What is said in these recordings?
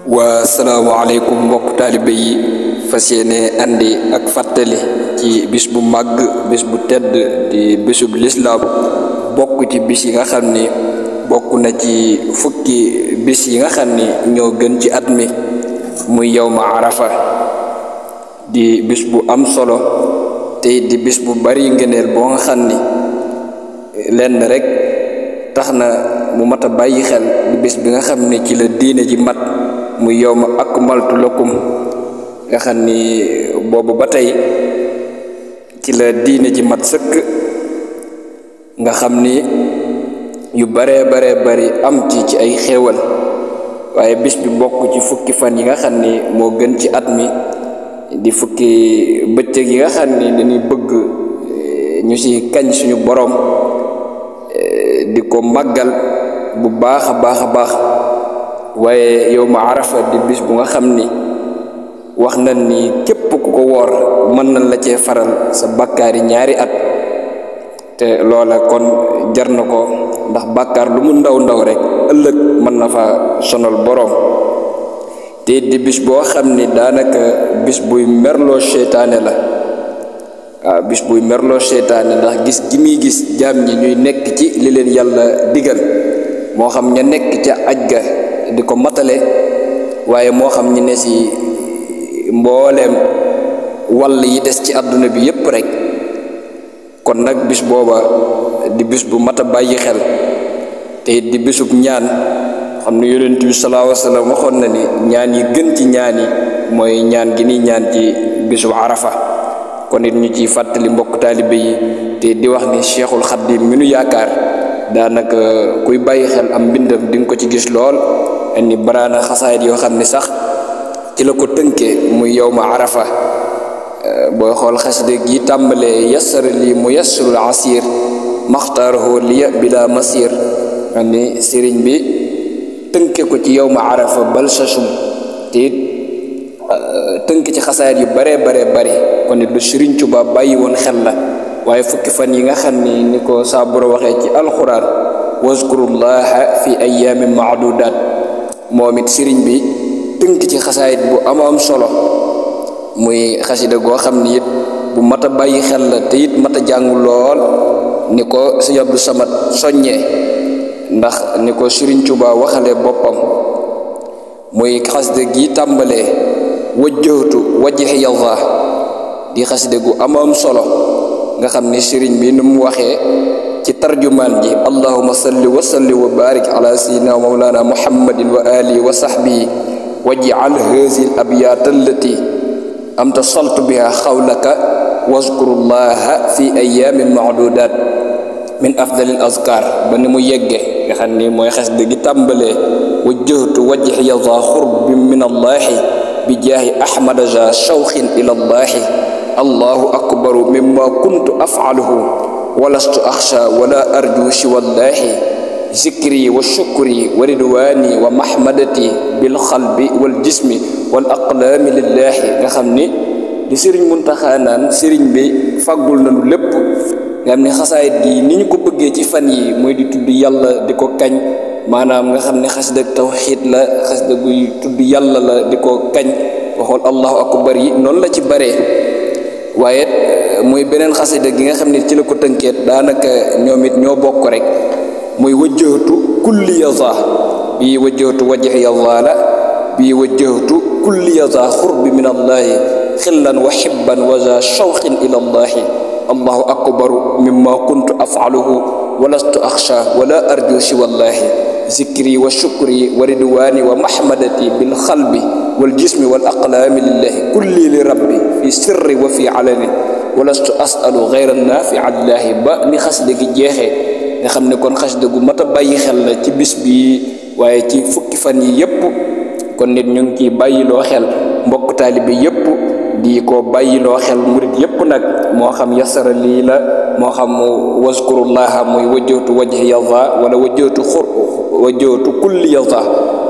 wa salaamu alaykum mbokk taalibe yi fas yéene andi ak fàttali ci bis bu màgg bis bu tedd di bisub lislaam bokk ci bis yi nga xam ni bokk na ci fukki bis yi nga xam ni ñoo gën ci at mi muy yawma arafa di bis bu am solo te di bis bu bari ngëneel boo nga xam ni lenn rek tax na mu mat a bàyyi xel di bis bi nga xam ni ci la diine ji mat muy yawma akmaltu lakum nga xam ni boobu ba tey ci la diine ji mat sëkk nga xam ni yu bare bari am ci ay xéewal waaye bis bi bokk ci fukki fan yi nga xam ni moo gën ci at mi di fukki bëccëg yi nga xam ni dañuy bëgg ñu ci kañ suñu borom di ko màggal bu baax a baax waaye yawma arafa di bis bu nga xam ni wax nañ ni képp ku ko woor mën nañ la cee faral sa bàkkaari ñaari at te loola kon jar na ko ndax bàkkaar lu mu ndaw rek ëllëg mën na fa sonal boroom te di bis boo xam ni daanaka bis buy merloo seytaane la waaw bis buy merloo seytaane ndax gis gi muy gis jaam ñi ñuy nekk ci li leen yàlla digal moo xam ña nekk ca aj ga di ko matale waaye moo xam ñi ne ci mbooleem wàll yi des ci àdduna bi yépp rek kon nag bis booba di bis bu mat a bàyyi xel te di bisub ñaan xam ne yonent bi sallallahu alayhi wa sallam waxoon na ni ñaan yi gën ci ñaan yi mooy ñaan gi ni ñaan ci bisub arafa kon it ñu ciy fàttali mbokk taalibe yi te di wax ni Cheikhul Khadim mi nu yaakaar daanaka kuy bàyyi xel am mbindam di nga ko ci gis lool ni baraana xasaayit yoo xam ne sax ci la ko tënkee muy yawma arafa booy xool xasida gi tàmbalee yassar li mu yassarul asir maxtaarahu liya bila masir xam ni sëriñ bi tënke ko ci yawma arafa bal sasum te it tënk ci xasaayit yu bare bari kon it lu Sëriñ Tuubaa bàyyi woon xel la waaye fukki fan yi nga xam ni ko saa boro waxee ci alxuraan wazkurullaha fi ayaamin maadudaat moom it sëriñ bi tënk ci xasaayit bu am solo muy xasida goo xam ni it bu mat a bàyyi xel la te it mat a jàngu lool ni ko Sëriñ Abdou Samad soññee ndax ni ko Sëriñ Tuubaa waxale boppam muy xasida gi tàmbalee wajjahtu wajhi Allah di xasida gu am solo nga xam ni sëriñ bi nu mu waxee ci tarjumaan ji allahumma salli wa salli wa barik ala sayyidina wa mawlana muhammadin wa alihi wa sahbihi waj'al hazihi al-abyat allati amta saltu biha xawlaka wazkurullaha fi ayamin ma'dudat min afdalil azkar ba ni mu yegge nga xam ni mooy xasida gi tàmbalee wajjahtu wajhiya za xurbin min allahi bi jaahi ahmada ja shawqin ila allahi allahu akbaru mimma kuntu af'aluhu walastu axsha wala arju siwallahi zikri wa shukri wa ridwani wa mahmadati bil xalbi wal jismi wal aqlaami lillahi nga xam ni di sëriñ Muntaxa naan sëriñ bi fàggul nañu lépp nga xam ni xasaayit gi ni ñu ko bëggee ci fan yi mooy di tudd yàlla di ko kañ maanaam nga xam ne xasida tawxiid la xasida guy tudd yàlla la di ko kañ waxoon allahu akbar yi noonu la ci baree waaye muy beneen xasida gi nga xam ne ci la ko tënkeet daanaka ñoom it ñoo bokk rek muy wajjahtu kulliya za bii wajjahtu wajhi Allah la bii wajjahtu kulliya za xurbi min allahi xillan wa xibban wa za shawqin ila allahi allahu akbaru mimma kuntu af'aluhu walastu axsha wala arju siwallahi zikri wa shukri wa ridwani wa mahmadati bil xalbi wal jismi wal aqlaami lillahi kulli li rabbi fi sirri wa fi alani walastu asalu gayra naafi allahi ba ni xasida gi jeexee nga xam ne kon xasida gu mat a bàyyi xel la ci bis bi waaye ci fukki fan yi yépp kon nit ñu ngi ciy bàyyiloo xel mbokk taalibe yépp di ko bàyyiloo xel murit yépp nag moo xam yasara lii la moo xam wazkurullaha muy wajjahtu wajhi yallah wala wajjahtu kulli yallah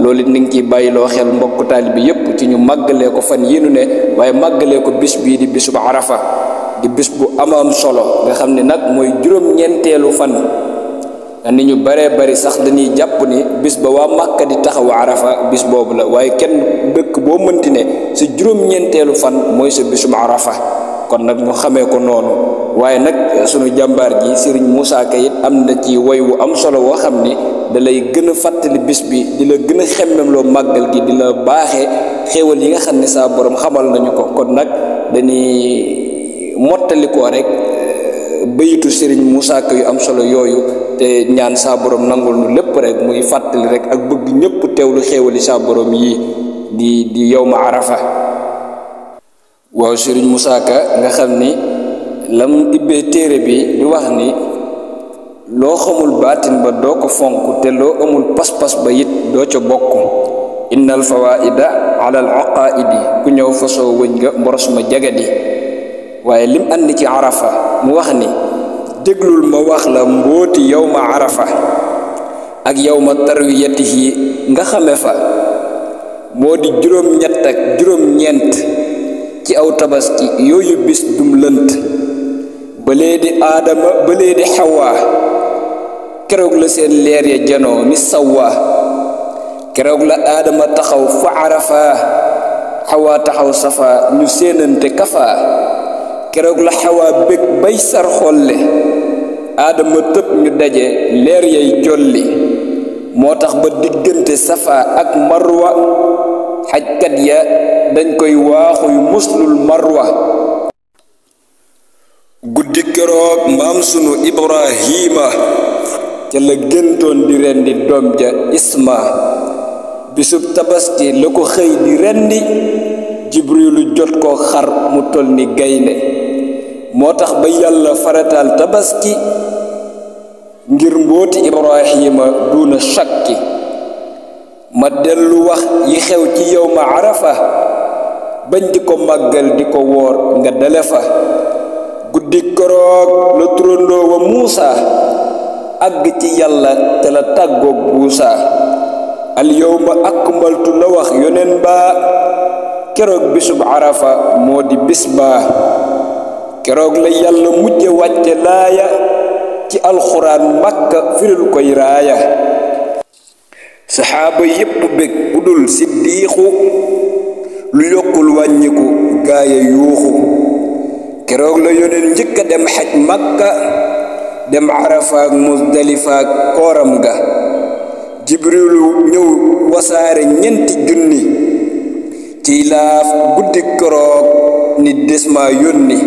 loolu it ni ngi ciy bàyyiloo xel mbokk taalibe yépp ci ñu màggalee ko fan yi nu ne waaye màggalee ko bis bii di bisub arafa di bis bu am solo nga xam ne nag mooy juróom-ñeenteelu fan ni ñu baree bari sax dañuy jàpp ni bis ba waa Màkka di taxaw Arafa bis boobu la waaye kenn dëkk boo mënti ne sa juróom-ñeenteelu fan mooy sa bisum Arafa kon nag ñu xamee ko noonu waaye nag sunu jàmbaar ji Serigne Moussa Ka it am na ci woy wu am solo woo xam ni da lay gën a fàttali bis bi di la gën a xemmemloo màggal gi di la baaxee xéewal yi nga xam ne saa borom xamal nañu ko kon nag dañuy mottalikoo rek bayitu Serigne Moussa Ka yu am solo yooyu te ñaan saa borom nangul nu lépp rek muy fàttali rek ak bëgg ñëpp teewlu xéewali saa borom yi di yawma Arafa. waaw Serigne Moussa Ka nga xam ni lam ibbee téere bi di wax ni loo xamul baatin ba doo ko fonk te loo amul pas-pas ba it doo ca bokk innal fawaida ala al aqaidi ku ñëw fasoo wëñ nga mboros ma jagadi waaye lim andi ci Arafa mu wax ni déglul ma wax la mbooti yawma Arafa ak yawma tarwiyatihi nga xame fa moo di juróom-ñett ak juróom-ñeent ci aw tabaski yooyu bis dum lënt balee di aadama balee di xawaa keroog la seen leer ya janoo ni sawaa keroog la aadama taxaw fa Arafa xawaa taxaw safa ñu séenante kafaa keroog la xawaa bég bay sar xolle aadama tëb ñu daje leer yay jolli moo tax ba diggante safa ak marwa xajkat ya dañ koy waaxuy muslul marwa guddi keroog maam sunu Ibrahima ca la géntoon di rendi doom ja Isma bisub tabaski la ko xëy di rendi Jibrilu jot ko xar mu tol ni gaynde moo tax ba yàlla farataal tabaski ngir mbooti Ibrahima duna shakki ma dellu wax yi xew ci yawma Arafa bañ di ko màggal di ko woor nga dale fa guddi koroog la turandoo wa Muusa àgg ci yàlla te la tàggoog buusa al yawma akmaltu la wax yonen baa keroog bisub Arafa moo di bis baa keroog la yàlla mujje wàcce laaya ci alxuraan Makka firil koy raaya saxaaba yépp bég bu dul siddiixu lu yokkul wàññiku gaaya yuuxu keroog la yoneen njëkk a dem xaj Makka dem Arafa ak Musdalifa ak kooram ga Jibrilu ñëw wasaare ñeenti junni ciy laaf guddi keroog ni des ma yónni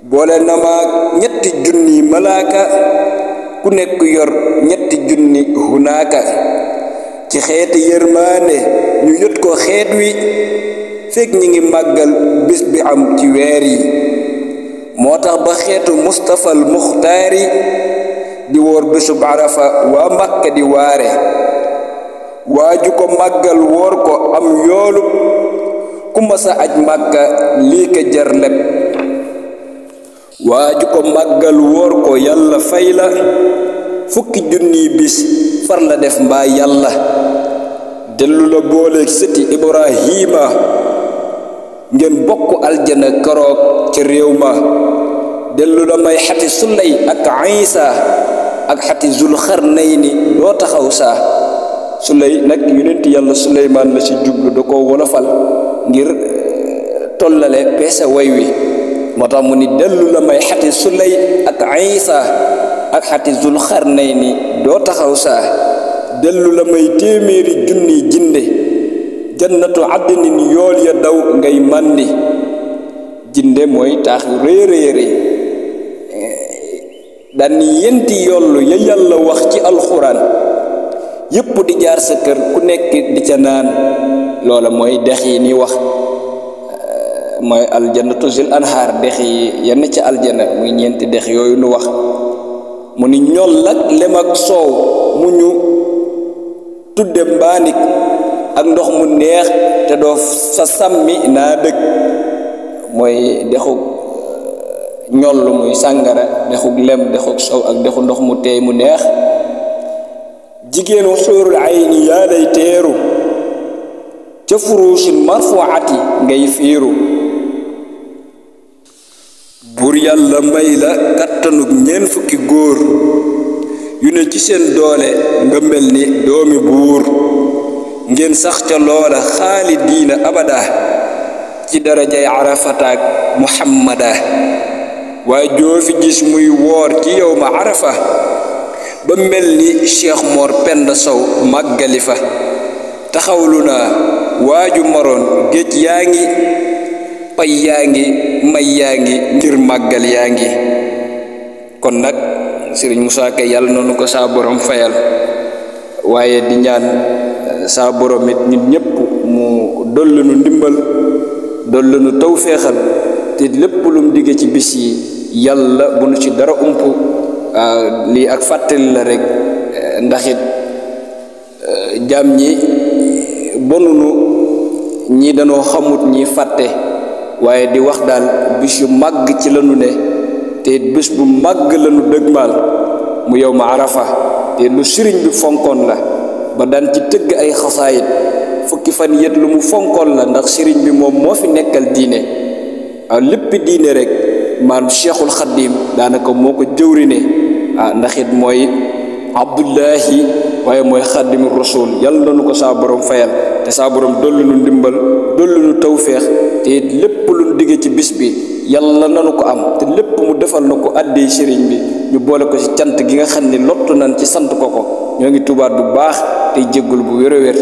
boole na maag ñetti junni malaaka ku nekk yor ñetti junni hunaaka ci xeeti yërmaande ñu yot ko xeet wi fekk ñi ngi màggal bis bi am ci weer yi moo tax ba xeetu Mustafal Muxtaari di woor bésub Arafa waa Makka di waare waaju ko màggal woor ko am yoolub ku masa aj Makka lii ka jar leb waaju ko màggal woor ko yàlla fay la fukki junniy bis far la def mbaa yàlla dellu la booleeg sëti Ibrahima ngeen bokk aljana keroog ca réew ma dellu la may xati Sulay ak Isa ak xati Zulxarnayni doo taxaw saa Sulay nag yonent yàlla Suleymaan la ci jublu da ko wolofal ngir tollale peese way wi moo tax mu ni dellu la may xati Sulay ak Isa ak xati Zulxarnayni doo taxaw saa dellu la may téeméeri junni jinde jannatu àddinin yool ya daw ngay màndi jinde mooy taax yu rëy rëy rëy daan yenti yollu ya yàlla wax ci alxuraan yépp di jaar sa kër ku nekk di ca naan loola mooy dex yi ni wax mooy aljannatu zil anhaar dex yi yenn ca aljana muy ñeenti dex yooyu nu wax mu ni ñol ak lem ak soow mu ñu tudde mbaanik ak ndox mu neex te doo sa sàmmi naa dëkk mooy dexug ñoll muy sàngara dexug lem dexug sow ak dexu ndox mu teey mu neex jigéenu xuurul ayni yaa lay teeru ca furuusin marfuati ngay fiiru buur yàlla may la kàttanug ñeent fukki góor yu ne ci seen doole nga mel ni doomi buur ngeen sax ca loola xaalidiina abada ci darajay arafataak muhammada waaye joo fi gis muy woor ci yow ma arafa ba mel ni cheikh Mor Penda Sow màggali fa taxawlu naa waaju maroon géej yaa ngi pay yaa ngi may yaa ngi ngir màggal yaa ngi kon nag Sëriñ Musaa Ka yàlla noonu ko saa borom fayal waaye di ñaan saa borom it nit ñépp mu dollu nu ndimbal dollu nu tawféexal te lépp lu mu digge ci bis yi yàlla bu nu ci dara ump lii ak fàttali la rek ndax it jaam ñi bonunu ñi danoo xamut ñi fàtte waaye di wax daal bis yu màgg ci lanu ne te bis bu màgg lanu dëgmaal mu yow ma arafa te lu sëriñ bi fonkoon la ba daan ci tëgg ay xasaayit fukki fan yet lu mu fonkoon la ndax sëriñ bi moom moo fi nekkal diine lépp diine rek maanaam cheikhul xaddim daanaka moo ko jëwrine ndax it mooy abdullahi waaye mooy xaddimu rasul yàlla na nu ko saa borom fayal te saa borom dollu nu ndimbal dollu nu tawféex te lépp lu nu digge ci bis bi yàlla nanu ko am te lépp mu defal na ko àddee sëriñ bi ñu boole ko ci cant gi nga xam ne lottu nañ ci sant ko ko ñoo ngi tubaat bu baax tey jéggul bu wér a wér